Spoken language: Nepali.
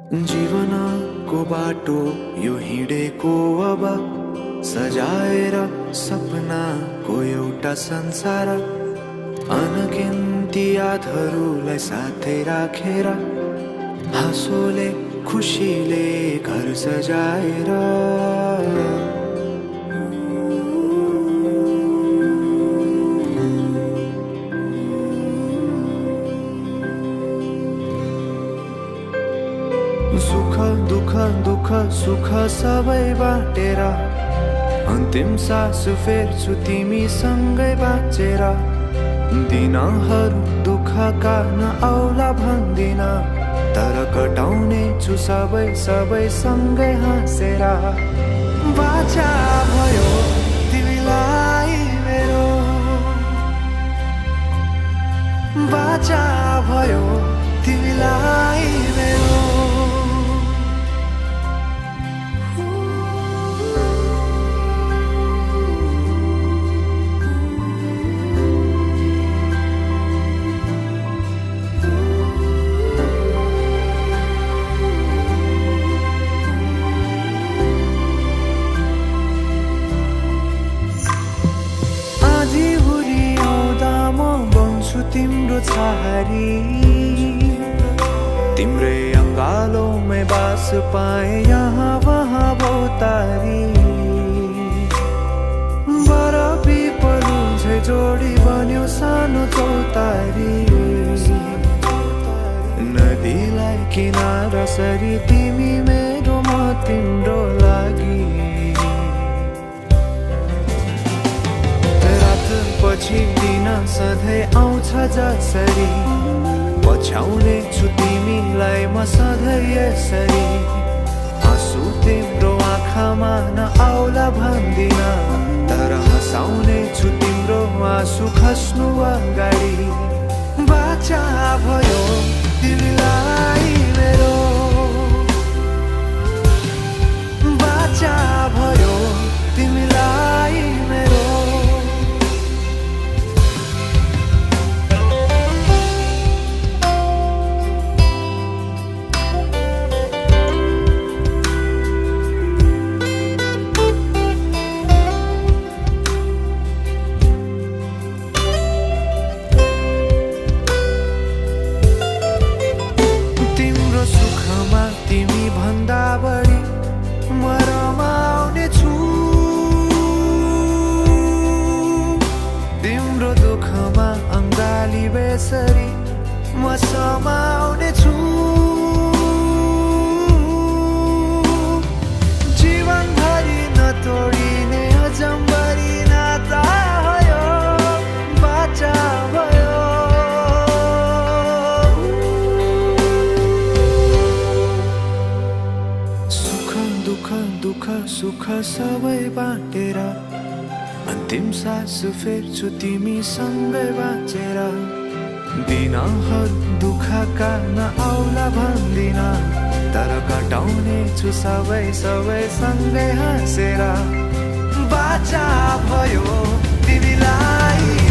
जीवनको बाटो यो हिँडेको अब सजाएर सपनाको एउटा संसार अनगिन्ती यादहरूलाई साथै राखेर हाँसोले खुसीले घर सजाएर सुख दुःख दुःख सुख सबै बाटेर अन्तिम सास फेर्छु तिमीसँगै बाँचेर दिनहरू दुःखका नआउला भन्दिन तर कटाउने छु सबै सबै सँगै हाँसेर बाचा भयो तिमीलाई मेरो बाचा भयो तिमीलाई मेरो तिम्रो छहारी तिम्रै अङ्गालोमै बास पाए यहाँ वहाँ भौतारी बरफी पलु झै जोडी बन्यो सानो चौतारी नदीलाई किनारा सरी तिमी मेरो म तिम्रो लागि पछि दिन सधैँ आउँछ जसरी पछ्याउने छु तिमीलाई म सधैँ यसरी आँसु तिम्रो आँखामा नआउला भन्दिन तर हँसाउने छु तिम्रो आँसु खस्नु अगाडि बाचा भयो तिमीलाई मेरो बाचा भयो तिमीलाई मेरो तिमी भन्दा बढी म रमाउने छु तिम्रो दुःखमा अङ्गाली बेसरी म समाउने छु जीवनभरि नतोडिने अजम्बरी नाता भयो बाचा भयो दुःख सुख सबै बाटेर अन्तिम सास फेर्छु तिमीसँगै बाँचेर दिनहरू दुःखका नआउला भन्दिन तर कटाउने छु सबै सबै सँगै हाँसेर बाचा भयो तिमीलाई